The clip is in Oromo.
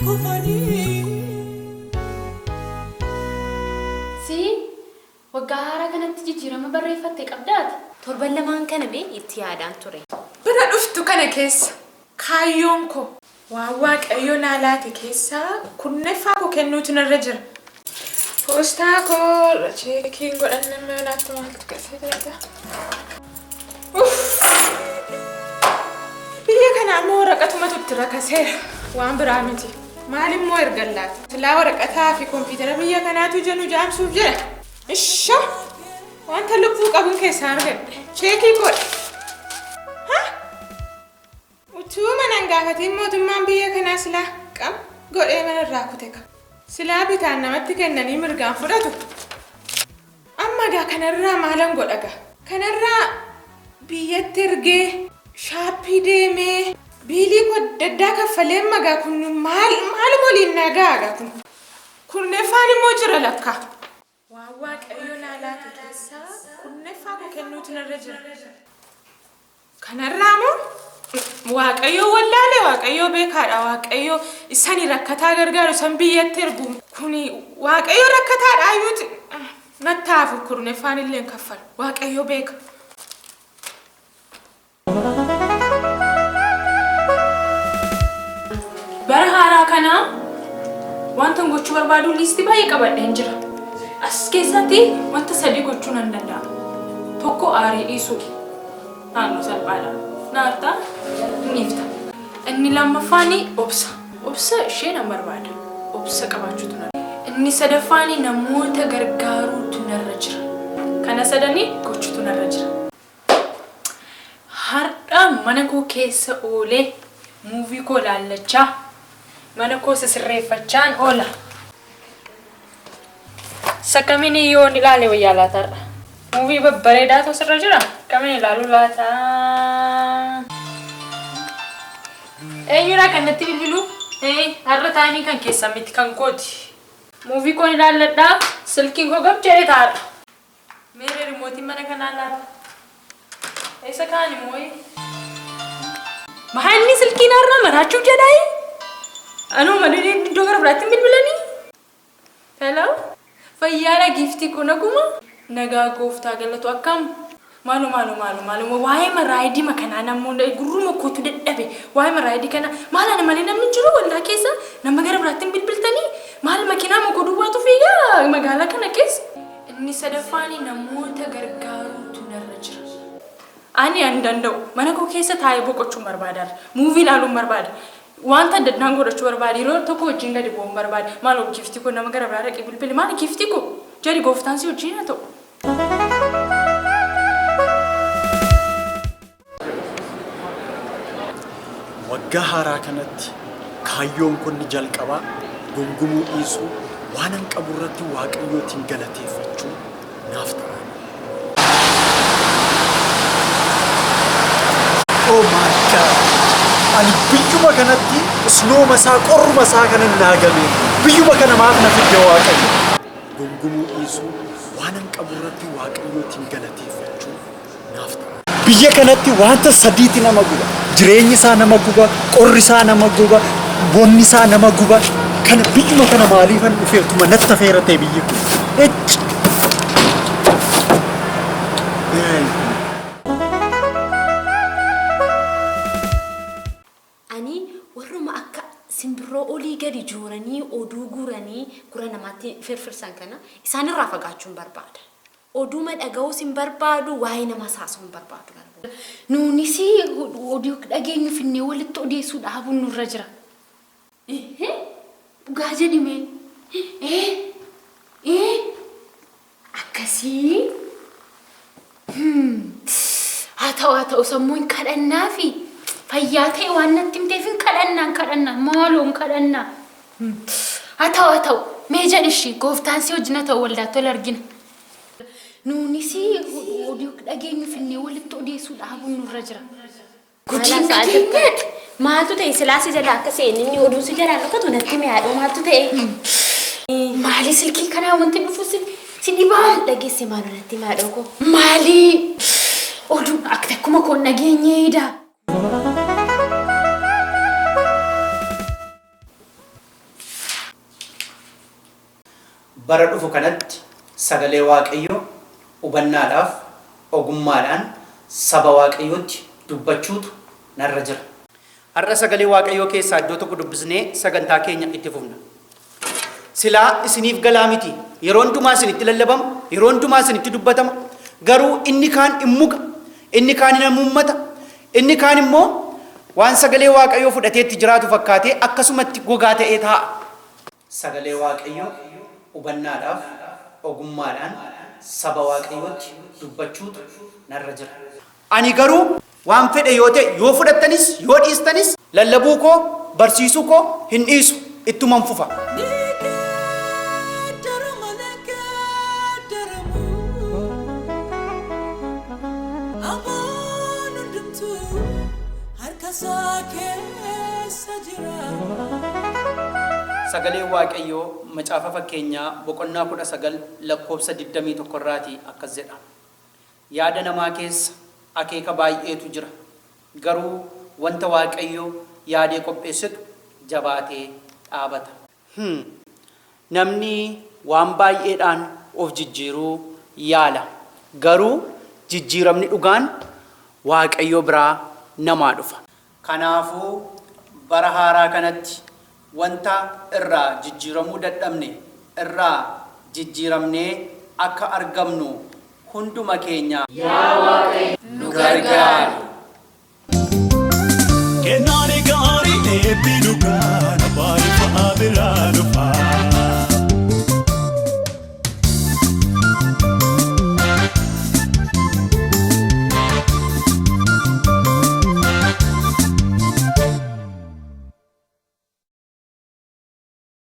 Kufanii. Si waggaa haaraa kanatti jijjiirama barreeffatte qabdaati? Torban lamaan kana mee itti yaadaan ture. Bara dhuftu kana keessa kaayyoon koo waan Waaqayyo naa laate keessaa kurnaffaa koo kennuutu narra jira. Poostaa koo cheekiin godhanne amma yoonaatti maaltu keessa jiraata? Uff! Biyya kana ammoo waraqatumatu itti rakaseera. Waan biraa miti. Maal immoo ergan laata? Silaa waraqataa fi kompiitara biyya kanaatu ija nu jaamsuuf jedha. Isha! Wanta lubbuu qabuun keessaa argadhe. Cheekii godhe. Ha? Utuu mana hin gaafatiin mootummaan biyya kanaa silaa qam godhee mana irraa kute ka. Silaa bitaan namatti kennanii mirgaan fudhatu. Amma gaa kanarraa maalan godha gaa? Kanarraa biyyatti ergee shaappii deemee biilii koo adda addaa kaffalee amma gaa kun maal maaluma waliin naa ga'a gaa kun? Kurneeffaan immoo jira lakka. Waan Waaqayyo naa laate keessaa kurnaffaa koo kennuutu narra jira. Kanarraa moo Waaqayyo wallaale Waaqayyo beekaadha Waaqayyo isani rakkataa gargaaru isan biyyatti ergu kuni Waaqayyo rakkataadha ayyuuti nattaafu kurnaffaan illee hin kaffalu Waaqayyo beeka. Bara haaraa kana wantan gochuu barbaadu liistii baay'ee qabadheen jira. As keessatti wanta sadii gochuu nan danda'a. Tokko aarii dhiisuu. Naannoo salphaadha. Na aartaa hin dhiifta. Inni lammaffaan obsa. Obsa ishee nan barbaada. Obsa qabaachuutu narra. Inni sadaffaan namoota gargaaruutu narra jira. Kana sadanii gochuutu narra jira. Har'a mana koo keessa oolee muuvii koo laallachaa mana koo sisirreeffachaan oola. Isa kamiin yoon ilaale wayyaa laata har'a? Muuvii babbareedaatu asirra jira. Kamiin ilaaluu laata? Eenyudha kan natti bilbilu? Har'a taayimiin kan keessan miti kan kooti. Muuvii koon ilaalladhaa. Silkiin koo gab jedhee taa'adha. Meerre rimootiin mana kanaa laata? Eessa kaa'an immoo? Mahaa inni silkiin har'a maraachuuf jedhaayi? Anuu malee iddoo gara biraatti hin bilbilanii? Hello? Fayyaadha giiftii koo naguma? Nagaa gooftaa galatu akkam? Maaloo maaloo maaloo maaloo waa'ee maraayidii makanaa namoonni gurruma kootu dadhabe waa'ee maraayidii kana maal ana malee namni jiru waldaa keessa nama gara biraatti hin bilbiltanii maal makiinaa mokoo duwwaatu fiigaa magaalaa kana keessa? Inni sadaffaan namoota gargaaruutu narra jira. Ani an danda'u mana koo keessa taa'ee boqochuun barbaada. Muuvii ilaaluun barbaada. Wanta adda addaan godhachuu barbaada. Yeroo tokko wajjin gadi bu'uun barbaada. Maaloo giiftii koo nama gara biraa dhaqee bilbili. Maali giiftii koo? Jedhi gooftaan si wajjin haa ta'u. Waggaa haaraa kanatti kaayyoon koo inni jalqabaa gungumuu dhiisuu, waanan qabu irratti Waaqayyootiin galateeffachuu naaf ta'a. Oh my God! Ani biyyuma kanatti isnooma isaa qorruma isaa kanan naagamee biyyuma kana maaf na fidde Waaqayyo? Gungumuu dhiisuu, waanan qabu irratti Waaqayyootiin galateeffachuu naaf ta'a. Biyya kanatti wanta sadiiti nama guba. Jireenyi isaa nama guba, qorri isaa nama guba, bonni isaa nama guba. Kana biyyuma kana maaliifan dhufee utuma natti hafeera ta'e biyyi kun. Ecci! Ani warruma akka simbirroo olii gadi jooranii oduu guuranii gurra namaatti firfirsan kana isaanirraa fagaachuun barbaada. Oduma dhaga'uus hin barbaadu, waa'ee namaas haasa'uu hin barbaadu. Nuunis oduu dhageenyu finnee walitti odeessuu dhaabuun nurra jira. Dhugaa jedhi mee. Ee ee akkasii. Haa ta'u haa ta'u sammuu hin kadhannaafi fayyaa ta'e waan natti himteef hin kadhannaa hin kadhannaa maaloo hin kadhannaa. Haa ta'u haa ta'u mee jedhi ishii gooftaan si wajjin haa ta'u waldaatti wal argina. Nuunis oduu dhageenyu finnee walitti odeessuu dhaabuun nurra jira. Gudiin dhageenyeeti. Maaltu ta'e silaa si jalaa akka seenne inni oduun si jalaa dhokatu natti hime haadhoo maaltu ta'e? Maali silkii kanaa wanti dhufu si si dhibaa? Dhageesse maaloo natti hime haadhoo koo. Maali oduun akka takkuma koon dhageenyeedha. Bara dhufu kanatti sagalee Waaqayyoo hubannaadhaaf ogummaadhaan saba Waaqayyootti dubbachuutu narra jira. Har'a sagalee Waaqayyoo keessaa iddoo tokko dubbisnee sagantaa keenya itti fufna. Silaa isiniif galaa miti. Yeroo hundumaa isinitti lallabama, yeroo hundumaa isinitti dubbatama. Garuu inni kaan in muka, inni kaan in hamuummata, inni kaan immoo waan sagalee Waaqayyoo fudhatee itti jiraatu fakkaatee akkasumatti gogaa ta'ee taa'a. Sagalee Waaqayyoo hubannaadhaaf ogummaadhaan saba Waaqayyootti dubbachuutu narra jira. Ani garuu waan fedhe yoo ta'e, yoo fudhattanis yoo dhiistanis lallabuu koo, barsiisuu koo hin dhiisu, ittuman fufa. Ni geeddarama ni geeddaramu Aboon hundumtuu harka isaa keessa jira. Sagaleen Waaqayyoo Macaafa Fakkeenyaa boqonnaa 19 lakkoofsa 21 irraatii akkas jedha. Yaada namaa keessa akeeka baay'eetu jira, garuu wanta Waaqayyo yaadee qopheessetu jabaatee dhaabata. Hmm. Namni waan baay'eedhaan of jijjiiruu yaala, garuu jijjiiramni dhugaan Waaqayyo biraa namaa dhufa. Kanaafuu bara haaraa kanatti wanta irraa jijjiiramuu dadhabne irraa jijjiiramnee akka argamnu hunduma keenya Yaa Waaqayyo nu gargaari.